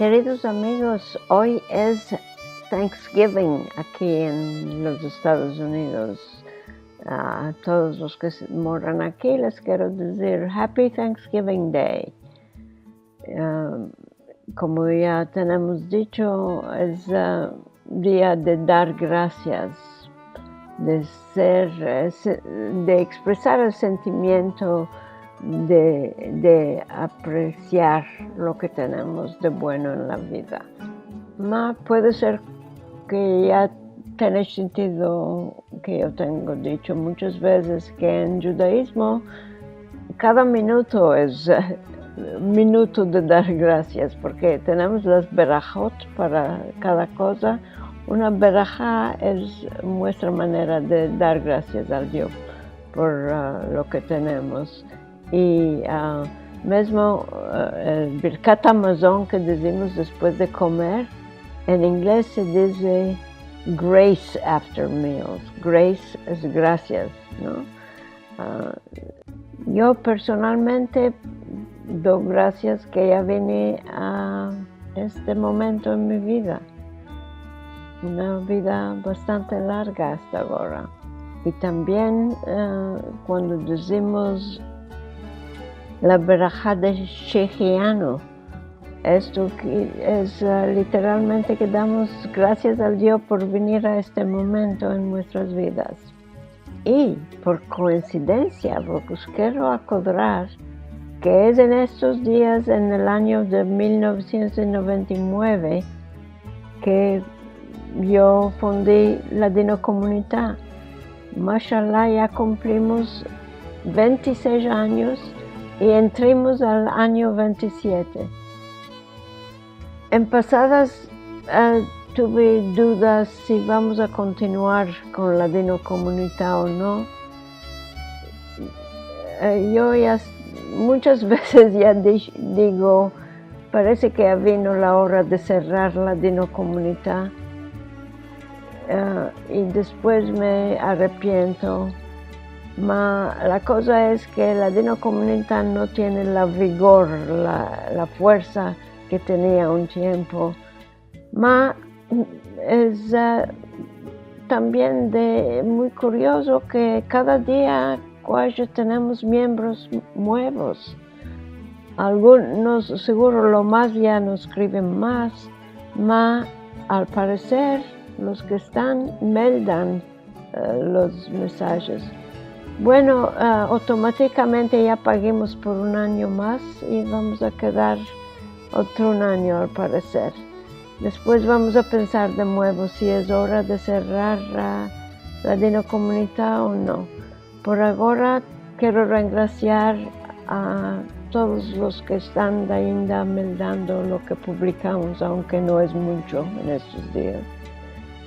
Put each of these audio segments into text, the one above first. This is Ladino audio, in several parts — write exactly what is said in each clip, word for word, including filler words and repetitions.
Keridos amigos, oy es Thanksgiving aki en los Estados Unidos. A todos los ke se, moran aki les kero dizir Happy Thanksgiving Day. A, komo ya tenemos dicho, es, a, dia de dar grasias, de ser, e, se, de ekspresar el sentimiento de, de apresiar lo ke tenemos de bueno en la vida. Ma puede ser ke ya tenesh sentido ke yo tengo dicho munchas vezes ke en djudaizmo kada minuto es, e, minuto de dar grasias, porke tenemos las berahot para kada koza. Una beraha es muestra manera de dar grasias al Dio por, a, lo ke tenemos. I, a, mezmo, e, el Birkat Hamazon ke dizimos despues de komer, en inglez se dize grace after meals. Grace es grasias, no? A, yo personalmente do grasias ke ya vini a este momento en mi vida. Una vida bastante larga asta agora. I tambien, e, kuando dizimos la beraha de Shehianu, esto ke es, e, literalmente ke damos grasias al Dio por venir a este momento en muestras vidas. I por koinsidensia, vos kero akodrar ke es en estos dias, en el anyo de mil novesientos noventa i mueve, ke yo fundi Ladinokomunita. Mashallah, ya kumplimos vente i sesh anyos i entrimos al anyo vente i siete. En pasadas, e, tuve dudas si vamos a kontinuar kon Ladinokomunita o no. E, yo ya s-, munchas vezes ya dish-, digo, parese ke ya vino la ora de serrar Ladinokomunita. E, i despues me arepiento. Ma la koza es ke Ladinokomunita no tiene la vigor, la, la fuersa ke tenia un tiempo. Ma es, e, tambien de muy kuriozo ke kada dia kuaje tenemos miembros muevos. Algunos, seguro, lo mas ya no eskriven mas, ma al pareser los ke estan meldan, e, los mesajes. Bueno, e, otomatikamente ya pagimos por un anyo mas i vamos a kedar otro un anyo al pareser. Despues vamos a pensar de muevo si es ora de serrar, e, Ladinokomunita o no. Por agora kero rengrasiar a todos los ke estan ainda meldando lo ke publikamos, aunke no es muncho en estos dias.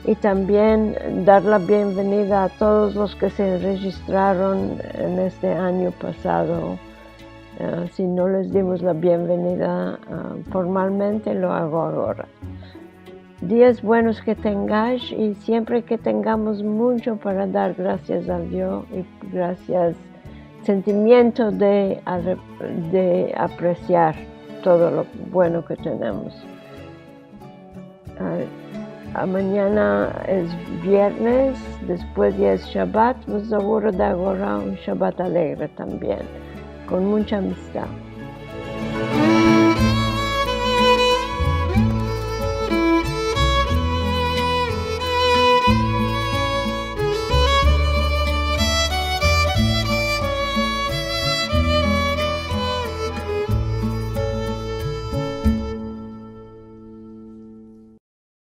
I tambien dar la bienvenida a todos los ke se rejistraron en este anyo pasado. E, si no les dimos la bienvenida, e, formalmente, lo ago agora. Dias buenos ke tengash i siempre ke tengamos muncho para dar grasias al Dio i grasias, sentimiento de arre-, de apresiar todo lo bueno ke tenemos. A, amanyana es viernes, despues ya es Shabat, vos auguro de agora un Shabat alegre tambien, kon muncha amistad.